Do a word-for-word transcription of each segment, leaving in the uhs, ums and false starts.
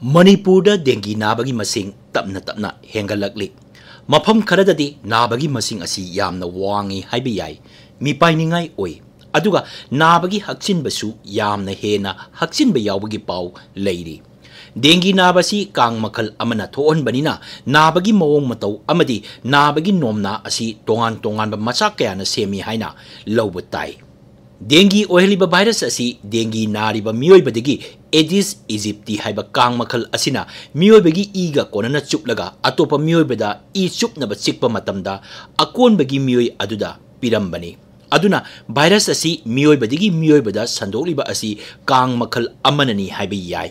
ꯃꯅꯤꯄꯨꯔꯗ ꯗꯦꯡꯒꯤ ꯅꯥꯕꯒꯤ ꯃꯁꯤꯡ ꯇꯞꯅ ꯇꯞꯅ ꯍꯦꯟꯒꯠꯂꯛꯂꯤ꯫ ꯃꯐꯝ ꯈꯔꯗꯗꯤ ꯅꯥꯕꯒꯤ ꯃꯁꯤꯡ ꯑꯁꯤ ꯌꯥꯝꯅ ꯋꯥꯡꯏ ꯍꯥꯏꯕ ꯌꯥꯏ, ꯃꯤꯄꯥꯏꯅꯤꯡꯉꯥꯏ ꯑꯣꯏ꯫ ꯑꯗꯨꯒ ꯅꯥꯕꯒꯤ ꯍꯛꯆꯤꯟꯕꯁꯨ ꯌꯥꯝꯅ ꯍꯦꯟꯅ ꯍꯛꯆꯤꯟꯕ ꯌꯥꯎꯕꯒꯤ ꯄꯥꯎ ꯂꯩꯔꯤ꯫ ꯗꯦꯡꯒꯤ ꯅꯥꯕꯁꯤ ꯀꯥꯡ ꯃꯈꯜ ꯑꯃꯅ ꯊꯣꯛꯍꯟꯕꯅꯤꯅ, ꯅꯥꯕꯒꯤ ꯃꯑꯣꯡ ꯃꯇꯧ ꯑꯃꯗꯤ ꯅꯥꯕꯒꯤ ꯅꯣꯝꯅꯥ ꯑꯁꯤ ꯇꯣꯉꯥꯟ ꯇꯣꯉꯥꯟꯕ ꯃꯆꯥꯛ ꯀꯌꯥꯅ ꯁꯦꯝꯃꯤ ꯍꯥꯏꯅ ꯂꯧꯕ ꯇꯥꯏ꯫ ꯗꯦꯡꯒꯤ ꯑꯣꯏꯍꯜꯂꯤꯕ ꯚꯥꯏꯔꯁ ꯑꯁꯤ ꯗꯦꯡꯒꯤ ꯅꯥꯔꯤꯕ ꯃꯤꯑꯣꯏꯕꯗꯒꯤ ꯑꯦꯗꯤꯁ ꯏꯖꯤꯞꯇꯤ ꯍꯥꯏꯕ ꯀꯥꯡ ꯃꯈꯜ ꯑꯁꯤꯅ ꯃꯤꯑꯣꯏꯕꯒꯤ ꯏꯒ ꯀꯣꯟꯅꯅ ꯆꯨꯞꯂꯒ ꯑꯇꯣꯞꯄ ꯃꯤꯑꯣꯏꯕꯗ ꯏ ꯆꯨꯞꯅꯕ ꯆꯤꯛꯄ ꯃꯇꯝꯗ ꯑꯀꯣꯟꯕꯒꯤ ꯃꯤꯑꯣꯏ ꯑꯗꯨꯗ ꯄꯤꯔꯝꯕꯅꯤ꯫ ꯑꯗꯨꯅ ꯚꯥꯏꯔꯁ ꯑꯁꯤ ꯃꯤꯑꯣꯏꯕꯗꯒꯤ ꯃꯤꯑꯣꯏꯕꯗ ꯁꯟꯗꯣꯛꯂꯤꯕ ꯑꯁꯤ ꯀꯥꯡ ꯃꯈꯜ ꯑꯃꯅꯅꯤ ꯍꯥꯏꯕ ꯌꯥꯏ꯫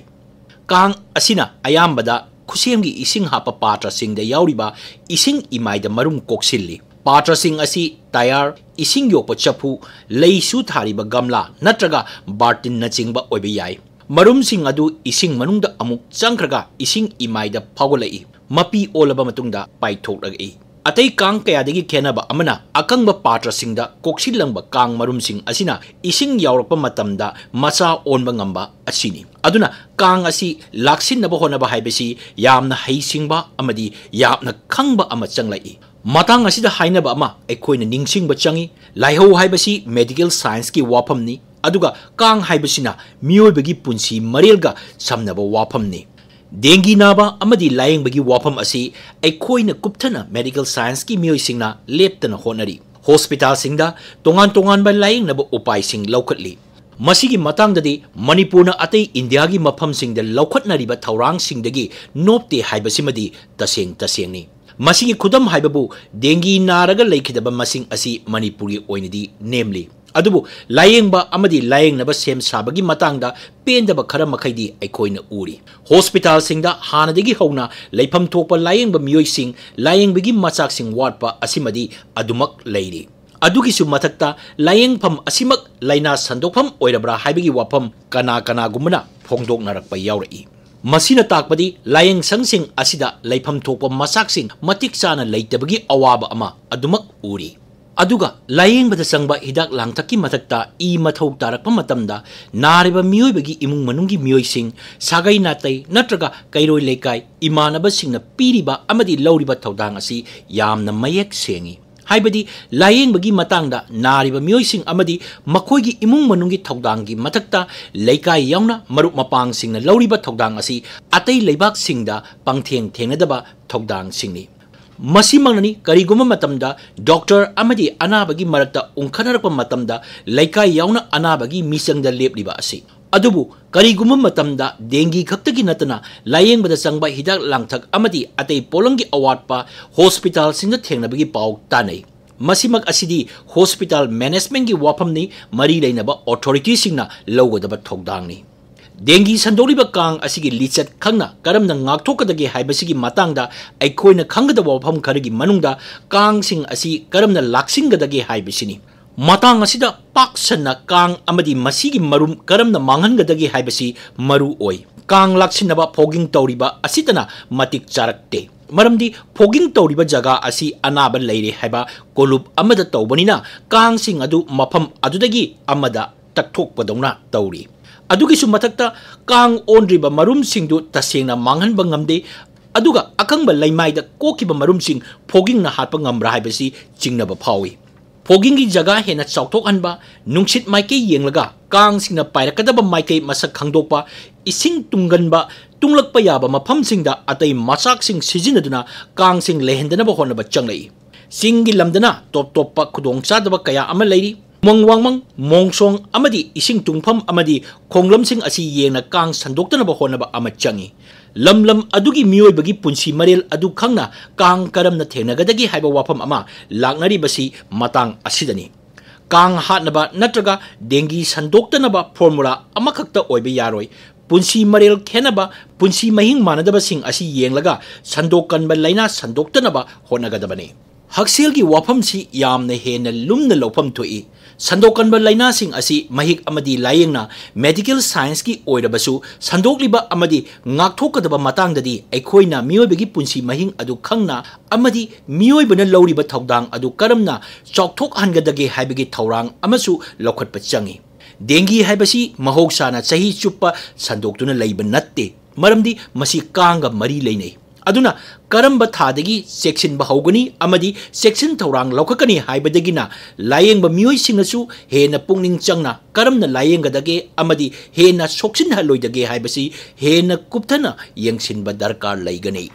ꯀꯥꯡ ꯑꯁꯤꯅ ꯑꯌꯥꯝꯕꯗ ꯈꯨꯁꯦꯝꯒꯤ ꯏꯁꯤꯡ ꯍꯥꯞꯄ ꯄꯥꯇ꯭ꯔꯁꯤꯡꯗ ꯌꯥꯎꯔꯤꯕ ꯏꯁꯤꯡ ꯏꯃꯥꯏꯗ ꯃꯔꯨꯝ ꯀꯣꯛꯁꯤꯜꯂꯤ꯫ ꯄꯥꯇ꯭ꯔꯁꯤꯡ ꯑꯁꯤ ꯇꯌꯥꯔ, ꯏꯁꯤꯡ ꯌꯣꯛꯄ ꯆꯐꯨ, ꯂꯩꯁꯨ ꯊꯥꯔꯤꯕ ꯒꯝꯂꯥ ꯅꯠꯇ꯭ꯔꯒ ꯕꯥꯔꯇꯤꯟꯅꯆꯤꯡꯕ ꯑꯣꯏꯕ ꯌꯥꯏ꯫ ꯃꯔꯨꯝꯁꯤꯡ ꯑꯗꯨ ꯏꯁꯤꯡ ꯃꯅꯨꯡꯗ ꯑꯃꯨꯛ ꯆꯪꯈ꯭ꯔꯒ ꯏꯁꯤꯡ ꯏꯃꯥꯏꯗ ꯐꯥꯎꯒꯠꯂꯛꯏ꯫ ꯃꯄꯤ ꯑꯣꯜꯂꯕ ꯃꯇꯨꯡꯗ ꯄꯥꯏꯊꯣꯛꯂꯛꯏ꯫ ꯑꯇꯩ ꯀꯥꯡ ꯀꯌꯥꯗꯒꯤ ꯈꯦꯠꯅꯕ ꯑꯃꯅ, ꯑꯀꯪꯕ ꯄꯥꯇ꯭ꯔꯁꯤꯡꯗ ꯀꯣꯛꯁꯤꯜꯂꯝꯕ ꯀꯥꯡ ꯃꯔꯨꯝꯁꯤꯡ ꯑꯁꯤꯅ ꯏꯁꯤꯡ ꯌꯥꯎꯔꯛꯄ ꯃꯇꯝꯗ ꯃꯆꯥ ꯑꯣꯟꯕ ꯉꯝꯕ ꯑꯁꯤꯅꯤ꯫ ꯑꯗꯨꯅ ꯀꯥꯡ ꯑꯁꯤ ꯂꯥꯛꯁꯤꯟꯅꯕ ꯍꯣꯠꯅꯕ ꯍꯥꯏꯕꯁꯤ ꯌꯥꯝꯅ ꯍꯩꯁꯤꯡꯕ ꯑꯃꯗꯤ ꯌꯥꯝꯅ ꯈꯪꯕ ꯑꯃ ꯆꯪꯂꯛꯏ꯫ ꯃꯇꯥꯡ ꯑꯁꯤꯗ ꯍꯥꯏꯅꯕ ꯑꯃ ꯑꯩꯈꯣꯏꯅ ꯅꯤꯡꯁꯤꯡꯕ ꯆꯪꯏ꯫ ꯂꯥꯏꯍꯧ ꯍꯥꯏꯕꯁꯤ medical scienceꯀꯤ ꯋꯥꯐꯝꯅꯤ, ꯑꯗꯨꯒ ꯀꯥꯡ ꯍꯥꯏꯕꯁꯤꯅ ꯃꯤꯑꯣꯏꯕꯒꯤ ꯄꯨꯟꯁꯤ ꯃꯔꯦꯜꯒ ꯁꯝꯅꯕ ꯋꯥꯐꯝꯅꯤ꯫ ꯗꯦꯡꯒꯤ ꯅꯥꯕ ꯑꯃꯗꯤ ꯂꯥꯌꯦꯡꯕꯒꯤ ꯋꯥꯐꯝ ꯑꯁꯤ ꯑꯩꯈꯣꯏꯅ ꯀꯨꯞꯊꯅ medical scienceꯀꯤ ꯃꯤꯑꯣꯏꯁꯤꯡꯅ ꯂꯦꯞꯇꯅ ꯍꯣꯠꯅꯔꯤ꯫ ꯍꯣꯁꯄꯤꯇꯥꯜꯁꯤꯡꯗ ꯇꯣꯉꯥꯟ ꯇꯣꯉꯥꯟꯕ ꯂꯥꯌꯦꯡꯅꯕ ꯎꯄꯥꯏꯁꯤꯡ ꯂꯧꯈꯠꯂꯤ꯫ ꯃꯁꯤꯒꯤ ꯃꯇꯥꯡꯗꯗꯤ ꯃꯅꯤꯄꯨꯔꯅ ꯑꯇꯩ ꯏꯟꯗꯤꯌꯥꯒꯤ ꯃꯐꯝꯁꯤꯡꯗ ꯂꯧꯈꯠꯅꯔꯤꯕ ꯊꯧꯔꯥꯡꯁꯤꯡꯗꯒꯤ ꯅꯣꯞꯇꯦ ꯍꯥꯏꯕꯁꯤꯃꯗꯤ ꯇꯁꯦꯡ ꯇꯁꯦꯡꯅꯤ꯫ ꯃꯁꯤꯒꯤ ꯈꯨꯗꯝ ꯍꯥꯏꯕꯕꯨ ꯗꯦꯡꯒꯤ ꯅꯥꯔꯒ ꯂꯩꯈꯤꯗꯕ ꯃꯁꯤꯡ ꯑꯁꯤ ꯃꯅꯤꯄꯨꯔꯒꯤ ꯑꯣꯏꯅꯗꯤ ꯅꯦꯝꯂꯤ꯫ ꯑꯗꯨꯕꯨ ꯂꯥꯌꯦꯡꯕ ꯑꯃꯗꯤ ꯂꯥꯌꯦꯡꯅꯕ ꯁꯦꯝ ꯁꯥꯕꯒꯤ ꯃꯇꯥꯡꯗ ꯄꯦꯟꯗꯕ ꯈꯔ ꯃꯈꯩꯗꯤ ꯑꯩꯈꯣꯏꯅ ꯎꯔꯤ꯫ ꯍꯣꯁꯄꯤꯇꯥꯜꯁꯤꯡꯗ ꯍꯥꯟꯅꯗꯒꯤ ꯍꯧꯅ ꯂꯩꯐꯝ ꯊꯣꯛꯄ ꯂꯥꯌꯦꯡꯕ ꯃꯤꯑꯣꯏꯁꯤꯡ, ꯂꯥꯌꯦꯡꯕꯒꯤ ꯃꯆꯥꯛꯁꯤꯡ ꯋꯥꯠꯄ ꯑꯁꯤꯃꯗꯤ ꯑꯗꯨꯃꯛ ꯂꯩꯔꯤ꯫ ꯑꯗꯨꯒꯤꯁꯨ ꯃꯊꯛꯇ, ꯂꯥꯌꯦꯡꯐꯝ ꯑꯁꯤꯃꯛ ꯂꯥꯏꯅꯥ ꯁꯟꯗꯣꯛꯐꯝ ꯑꯣꯏꯔꯕ꯭ꯔꯥ ꯍꯥꯏꯕꯒꯤ ꯋꯥꯐꯝ ꯀꯅꯥ ꯀꯅꯥꯒꯨꯝꯕꯅ ꯐꯣꯡꯗꯣꯛꯅꯔꯛꯄ ꯌꯥꯎꯔꯛꯏ꯫ ꯃꯁꯤꯅ ꯇꯥꯛꯄꯗꯤ ꯂꯥꯌꯦꯡꯁꯪꯁꯤꯡ ꯑꯁꯤꯗ ꯂꯩꯐꯝ ꯊꯣꯛꯄ ꯃꯆꯥꯛꯁꯤꯡ ꯃꯇꯤꯛ ꯆꯥꯅ ꯂꯩꯇꯕꯒꯤ ꯑꯋꯥꯕ ꯑꯃ ꯑꯗꯨꯃꯛ ꯎꯔꯤ꯫ ꯑꯗꯨꯒ ꯂꯥꯌꯦꯡꯕꯗ ꯆꯪꯕ ꯍꯤꯗꯥꯛ ꯂꯥꯡꯊꯛꯀꯤ ꯃꯊꯛꯇ ꯏ ꯃꯊꯧ ꯇꯥꯔꯛꯄ ꯃꯇꯝꯗ ꯅꯥꯔꯤꯕ ꯃꯤꯑꯣꯏꯕꯒꯤ ꯏꯃꯨꯡ ꯃꯅꯨꯡꯒꯤ ꯃꯤꯑꯣꯏꯁꯤꯡ, ꯁꯥꯒꯩ ꯅꯥꯇꯩ ꯅꯠꯇ꯭ꯔꯒ ꯀꯩꯔꯣꯏ ꯂꯩꯀꯥꯏ, ꯏꯃꯥꯟꯅꯕꯁꯤꯡꯅ ꯄꯤꯔꯤꯕ ꯑꯃꯗꯤ ꯂꯧꯔꯤꯕ ꯊꯧꯗꯥꯡ ꯑꯁꯤ ꯌꯥꯝꯅ ꯃꯌꯦꯛ ꯁꯦꯡꯏ꯫ ꯍꯥꯏꯕꯗꯤ ꯂꯥꯌꯦꯡꯕꯒꯤ ꯃꯇꯥꯡꯗ ꯅꯥꯔꯤꯕ ꯃꯤꯑꯣꯏꯁꯤꯡ ꯑꯃꯗꯤ ꯃꯈꯣꯏꯒꯤ ꯏꯃꯨꯡ ꯃꯅꯨꯡꯒꯤ ꯊꯧꯗꯥꯡꯒꯤ ꯃꯊꯛꯇ ꯂꯩꯀꯥꯏ ꯌꯥꯎꯅ ꯃꯔꯨꯞ ꯃꯄꯥꯡꯁꯤꯡꯅ ꯂꯧꯔꯤꯕ ꯊꯧꯗꯥꯡ ꯑꯁꯤ ꯑꯇꯩ ꯂꯩꯕꯥꯛꯁꯤꯡꯗ ꯄꯪꯊꯦꯡ ꯊꯦꯡꯅꯗꯕ ꯊꯧꯗꯥꯡꯁꯤꯡꯅꯤ꯫ ꯃꯁꯤꯃꯛꯅꯅꯤ ꯀꯔꯤꯒꯨꯝꯕ ꯃꯇꯝꯗ ꯗꯣꯛꯇꯔ ꯑꯃꯗꯤ ꯑꯅꯥꯕꯒꯤ ꯃꯔꯛꯇ ꯎꯪꯈꯠꯅꯔꯛꯄ ꯃꯇꯝꯗ ꯂꯩꯀꯥꯏ ꯌꯥꯎꯅ ꯑꯅꯥꯕꯒꯤ ꯃꯤꯆꯪꯗ ꯂꯦꯞꯂꯤꯕ ꯑꯁꯤ꯫ ꯑꯗꯨꯕꯨ ꯀꯔꯤꯒꯨꯝꯕ ꯃꯇꯝꯗ ꯗꯦꯡꯒꯤ ꯈꯛꯇꯒꯤ ꯅꯠꯇꯅ ꯂꯥꯌꯦꯡꯕꯗ ꯆꯪꯕ ꯍꯤꯗꯥꯛ ꯂꯥꯡꯊꯛ ꯑꯃꯗꯤ ꯑꯇꯩ ꯄꯣꯠꯂꯝꯒꯤ ꯑꯋꯥꯠꯄ ꯍꯣꯁꯄꯤꯇꯥꯜꯁꯤꯡꯗ ꯊꯦꯡꯅꯕꯒꯤ ꯄꯥꯎ ꯇꯥꯅꯩ꯫ ꯃꯁꯤꯃꯛ ꯑꯁꯤꯗꯤ ꯍꯣꯁꯄꯤꯇꯥꯜ ꯃꯦꯅꯦꯖꯃꯦꯟꯒꯤ ꯋꯥꯐꯝꯅꯤ, ꯃꯔꯤ ꯂꯩꯅꯕ ꯑꯣꯊꯣꯔꯤꯇꯤꯁꯤꯡꯅ ꯂꯧꯒꯗꯕ ꯊꯧꯗꯥꯡꯅꯤ꯫ ꯗꯦꯡꯒꯤ ꯁꯟꯗꯣꯛꯂꯤꯕ ꯀꯥꯡ ꯑꯁꯤꯒꯤ ꯂꯤꯆꯠ ꯈꯪꯅ ꯀꯔꯝꯅ ꯉꯥꯛꯊꯣꯛꯀꯗꯒꯦ ꯍꯥꯏꯕꯁꯤꯒꯤ ꯃꯇꯥꯡꯗ ꯑꯩꯈꯣꯏꯅ ꯈꯪꯒꯗꯕ ꯋꯥꯐꯝ ꯈꯔꯒꯤ ꯃꯅꯨꯡꯗ ꯀꯥꯡꯁꯤꯡ ꯑꯁꯤ ꯀꯔꯝꯅ ꯂꯥꯛꯁꯤꯟꯒꯗꯒꯦ ꯍꯥꯏꯕꯁꯤꯅꯤ꯫ ꯃꯇꯥꯡ ꯑꯁꯤꯗ ꯄꯥꯛ ꯁꯟꯅ ꯀꯥꯡ ꯑꯃꯗꯤ ꯃꯁꯤꯒꯤ ꯃꯔꯨꯝ ꯀꯔꯝꯅ ꯃꯥꯡꯍꯟꯒꯗꯒꯦ ꯍꯥꯏꯕꯁꯤ ꯃꯔꯨ ꯑꯣꯏ꯫ ꯀꯥꯡ ꯂꯥꯛꯁꯤꯟꯅꯕ ꯐꯣꯒꯤꯡ ꯇꯧꯔꯤꯕ ꯑꯁꯤꯇꯅ ꯃꯇꯤꯛ ꯆꯥꯔꯛꯇꯦ꯫ ꯃꯔꯝꯗꯤ ꯐꯣꯒꯤꯡ ꯇꯧꯔꯤꯕ ꯖꯒꯥ ꯑꯁꯤ ꯑꯅꯥꯕ ꯂꯩꯔꯦ ꯍꯥꯏꯕ ꯀꯣꯂꯨꯞ ꯑꯃꯗ ꯇꯧꯕꯅꯤꯅ ꯀꯥꯡꯁꯤꯡ ꯑꯗꯨ ꯃꯐꯝ ꯑꯗꯨꯗꯒꯤ ꯑꯃꯗ ꯇꯛꯊꯣꯛꯄꯗꯧꯅ ꯇꯧꯔꯤ꯫ ꯑꯗꯨꯒꯤꯁꯨ ꯃꯊꯛꯇ ꯀꯥꯡ ꯑꯣꯟꯗ꯭ꯔꯤꯕ ꯃꯔꯨꯝꯁꯤꯡꯗꯨ ꯇꯁꯦꯡꯅ ꯃꯥꯡꯍꯟꯕ ꯉꯝꯗꯦ꯫ ꯑꯗꯨꯒ ꯑꯀꯪꯕ ꯂꯩꯃꯥꯏꯗ ꯀꯣꯛꯈꯤꯕ ꯃꯔꯨꯝꯁꯤꯡ ꯐꯣꯒꯤꯡꯅ ꯍꯥꯠꯄ ꯉꯝꯕ꯭ꯔꯥ ꯍꯥꯏꯕꯁꯤ ꯆꯤꯡꯅꯕ ꯐꯥꯎꯏ꯫ ꯐꯣꯒꯤꯡꯒꯤ ꯖꯒꯥ ꯍꯦꯟꯅ ꯆꯥꯎꯊꯣꯛꯍꯟꯕ, ꯅꯨꯡꯁꯤꯠ ꯃꯥꯏꯀꯩ ꯌꯦꯡꯂꯒ ꯀꯥꯡꯁꯤꯡꯅ ꯄꯥꯏꯔꯛꯀꯗꯕ ꯃꯥꯏꯀꯩ ꯃꯁꯛ ꯈꯪꯗꯣꯛꯄ, ꯏꯁꯤꯡ ꯇꯨꯡꯒꯟꯕ, ꯇꯨꯡꯂꯛꯄ ꯌꯥꯕ ꯃꯐꯝꯁꯤꯡꯗ ꯑꯇꯩ ꯃꯆꯥꯛꯁꯤꯡ ꯁꯤꯖꯤꯟꯅꯗꯨꯅ ꯀꯥꯡꯁꯤꯡ ꯂꯩꯍꯟꯗꯅꯕ ꯍꯣꯠꯅꯕ ꯆꯪꯂꯛꯏ꯫ ꯆꯤꯡꯒꯤ ꯂꯝꯗꯅ ꯇꯣꯞ ꯇꯣꯞꯄ ꯈꯨꯗꯣꯡꯆꯥꯗꯕ ꯀꯌꯥ ꯑꯃ ꯂꯩꯔꯤ꯫ ꯎꯃꯪ ꯋꯥꯃꯪ, ꯃꯣꯡꯁꯣꯡ ꯑꯃꯗꯤ ꯏꯁꯤꯡ ꯇꯨꯡꯐꯝ ꯑꯃꯗꯤ ꯈꯣꯡꯂꯝꯁꯤꯡ ꯑꯁꯤ ꯌꯦꯡꯅ ꯀꯥꯡ ꯁꯟꯗꯣꯛꯇꯅꯕ ꯍꯣꯠꯅꯕ ꯑꯃ ꯆꯪꯏ꯫ ꯂꯝ ꯂꯝ ꯑꯗꯨꯒꯤ ꯃꯤꯑꯣꯏꯕꯒꯤ ꯄꯨꯟꯁꯤ ꯃꯔꯦꯜ ꯑꯗꯨ ꯈꯪꯅ ꯀꯥꯡ ꯀꯔꯝꯅ ꯊꯦꯡꯅꯒꯗꯒꯦ ꯍꯥꯏꯕ ꯋꯥꯐꯝ ꯑꯃ ꯂꯥꯛꯅꯔꯤꯕꯁꯤ ꯃꯇꯥꯡ ꯑꯁꯤꯗꯅꯤ꯫ ꯀꯥꯡ ꯍꯥꯠꯅꯕ ꯅꯠꯇ꯭ꯔꯒ ꯗꯦꯡꯒꯤ ꯁꯟꯗꯣꯛꯇꯅꯕ ꯐꯣꯔꯃꯨꯂꯥ ꯑꯃꯈꯛꯇ ꯑꯣꯏꯕ ꯌꯥꯔꯣꯏ꯫ ꯄꯨꯟꯁꯤ ꯃꯔꯦꯜ ꯈꯦꯟꯅꯕ, ꯄꯨꯟꯁꯤ ꯃꯍꯤꯡ ꯃꯥꯟꯅꯗꯕꯁꯤꯡ ꯑꯁꯤ ꯌꯦꯡꯂꯒ ꯁꯟꯗꯣꯛꯀꯟꯕ ꯂꯥꯏꯅꯥ ꯁꯟꯗꯣꯛꯇꯅꯕ ꯍꯣꯠꯅꯒꯗꯕꯅꯤ꯫ ꯍꯛꯁꯦꯜꯒꯤ ꯋꯥꯐꯝꯁꯤ ꯌꯥꯝꯅ ꯍꯦꯟꯅ ꯂꯨꯝꯅ ꯂꯧꯐꯝ ꯊꯣꯛꯏ꯫ ꯁꯟꯗꯣꯛꯀꯟꯕ ꯂꯥꯏꯅꯥꯁꯤꯡ ꯑꯁꯤ ꯃꯍꯤꯛ ꯑꯃꯗꯤ ꯂꯥꯌꯦꯡꯅ medical scienceꯀꯤ ꯑꯣꯏꯔꯕꯁꯨ, ꯁꯟꯗꯣꯛꯂꯤꯕ ꯑꯃꯗꯤ ꯉꯥꯛꯊꯣꯛꯀꯗꯕ ꯃꯇꯥꯡꯗꯗꯤ ꯑꯩꯈꯣꯏꯅ ꯃꯤꯑꯣꯏꯕꯒꯤ ꯄꯨꯟꯁꯤ ꯃꯍꯤꯡ ꯑꯗꯨ ꯈꯪꯅ ꯑꯃꯗꯤ ꯃꯤꯑꯣꯏꯕꯅ ꯂꯧꯔꯤꯕ ꯊꯧꯗꯥꯡ ꯑꯗꯨ ꯀꯔꯝꯅ ꯆꯥꯎꯊꯣꯛꯍꯟꯒꯗꯒꯦ ꯍꯥꯏꯕꯒꯤ ꯊꯧꯔꯥꯡ ꯑꯃꯁꯨ ꯂꯧꯈꯠꯄ ꯆꯪꯏ꯫ ꯗꯦꯡꯒꯤ ꯍꯥꯏꯕꯁꯤ ꯃꯍꯧꯁꯥꯅ ꯆꯍꯤ ꯆꯨꯞꯄ ꯁꯟꯗꯣꯛꯇꯨꯅ ꯂꯩꯕ ꯅꯠꯇꯦ, ꯃꯔꯝꯗꯤ ꯃꯁꯤ ꯀꯥꯡꯒ ꯃꯔꯤ ꯂꯩꯅꯩ꯫ ꯑꯗꯨꯅ ꯀꯔꯝꯕ ꯊꯥꯗꯒꯤ ꯆꯦꯛꯁꯤꯟꯕ ꯍꯧꯒꯅꯤ ꯑꯃꯗꯤ ꯆꯦꯛꯁꯤꯟ ꯊꯧꯔꯥꯡ ꯂꯧꯈꯠꯀꯅꯤ ꯍꯥꯏꯕꯗꯒꯤꯅ ꯂꯥꯌꯦꯡꯕ ꯃꯤꯑꯣꯏꯁꯤꯡꯅꯁꯨ ꯍꯦꯟꯅ ꯄꯨꯛꯅꯤꯡ ꯆꯪꯅ ꯀꯔꯝꯅ ꯂꯥꯌꯦꯡꯒꯗꯒꯦ ꯑꯃꯗꯤ ꯍꯦꯟꯅ ꯁꯣꯛꯆꯤꯟꯍꯜꯂꯣꯏꯗꯒꯦ ꯍꯥꯏꯕꯁꯤ ꯍꯦꯟꯅ ꯀꯨꯞꯊꯅ ꯌꯦꯡꯁꯤꯟꯕ ꯗꯔꯀꯥꯔ ꯂꯩꯒꯅꯤ꯫